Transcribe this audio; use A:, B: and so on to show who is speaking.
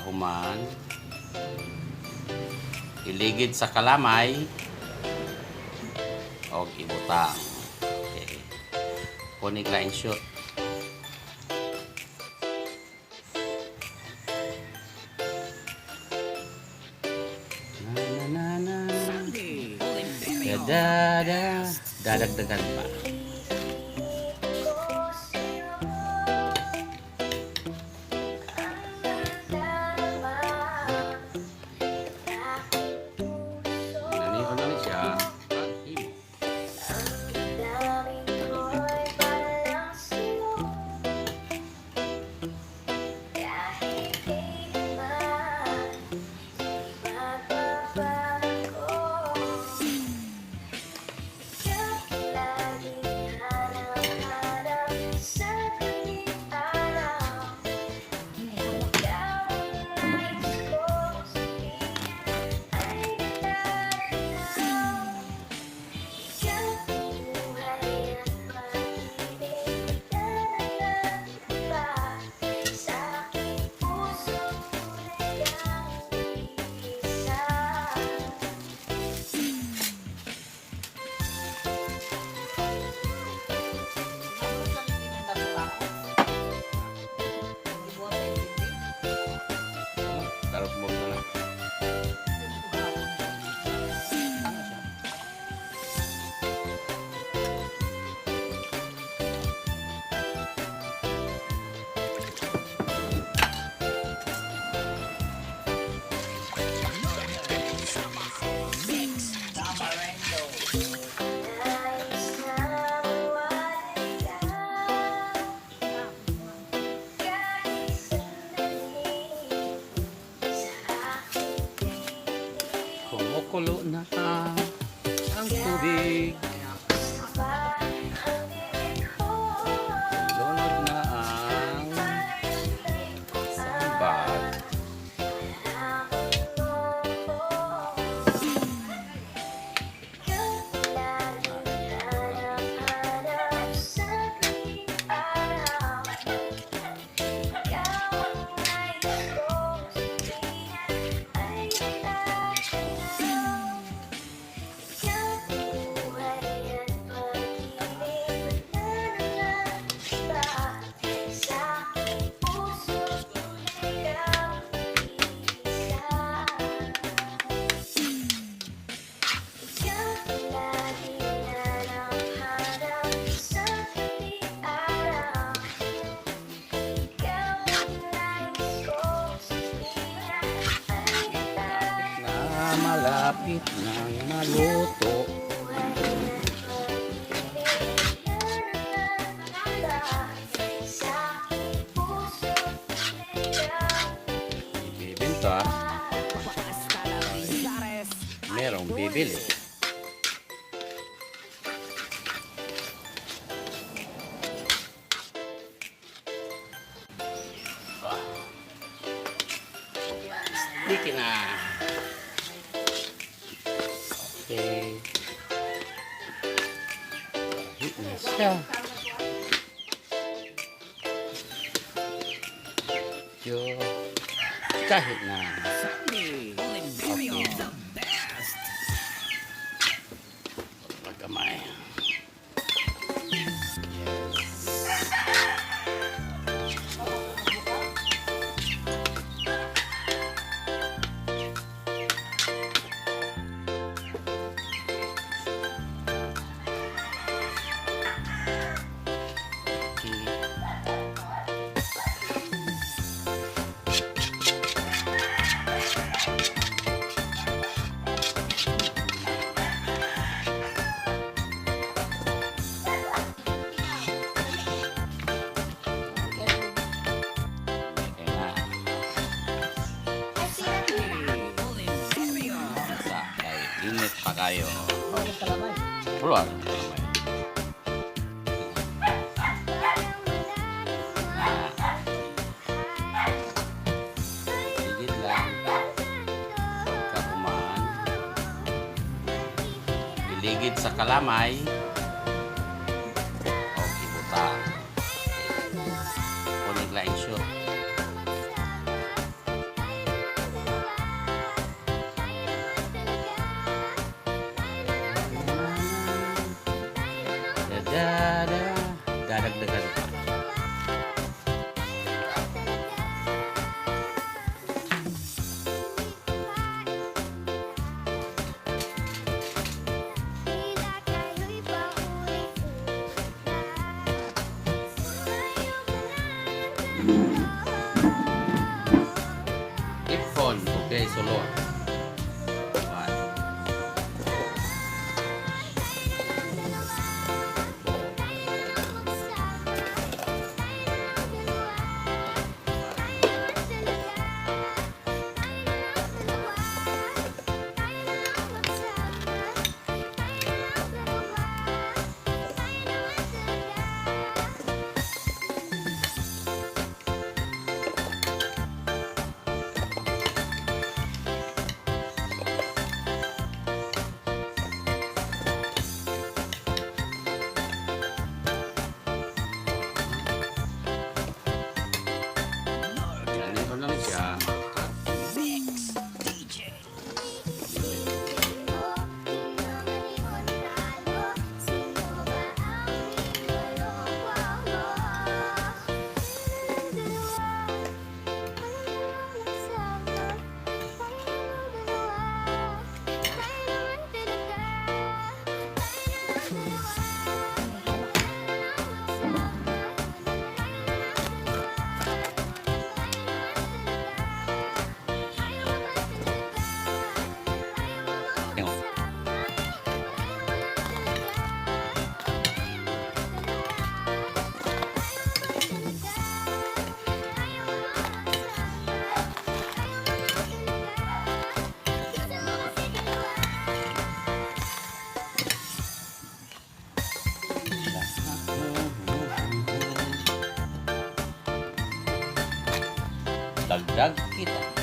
A: Pagkahuman, iligid sa kalamay og ibutang. Okay. Kunig laing shoot. Na na na na. Da da dadagdagan pa. Nani na ni siya. Paghimo. Tarok mo na lang. Ano siya? Kumukulo na ang tubig. Lunod na ang sambal. Malapit na, malapit nang maluto. Ibibenta. Merong bibili. Ah. Sticky na. Okay. Hit na siya. Medyo kahit na. Okay. Pagkamay. Yes. Okay. Okay na. Sa kay init pa kayo. Keluar. Higit lang. Pagkahuman, iligid sa kalamay o ibutang. Kunig laing shoot. Da da. Dadagdagan pa.
B: Tila kayo'y paulit-ulit na. Sumayo ka na ang
A: Iphone. Okay, solo. One. Four. Ganito lang siya. At
C: Mix DJ.
B: Sino ba ang niloloko mo? Dalawa, magsama. Tayo dalawa, tayo naman talaga. Tayo na lang dalawa, tayo na lang magsama. Tayo na lang dalawa, tayo na lang magsama.
A: Tengok. Dagdag kita.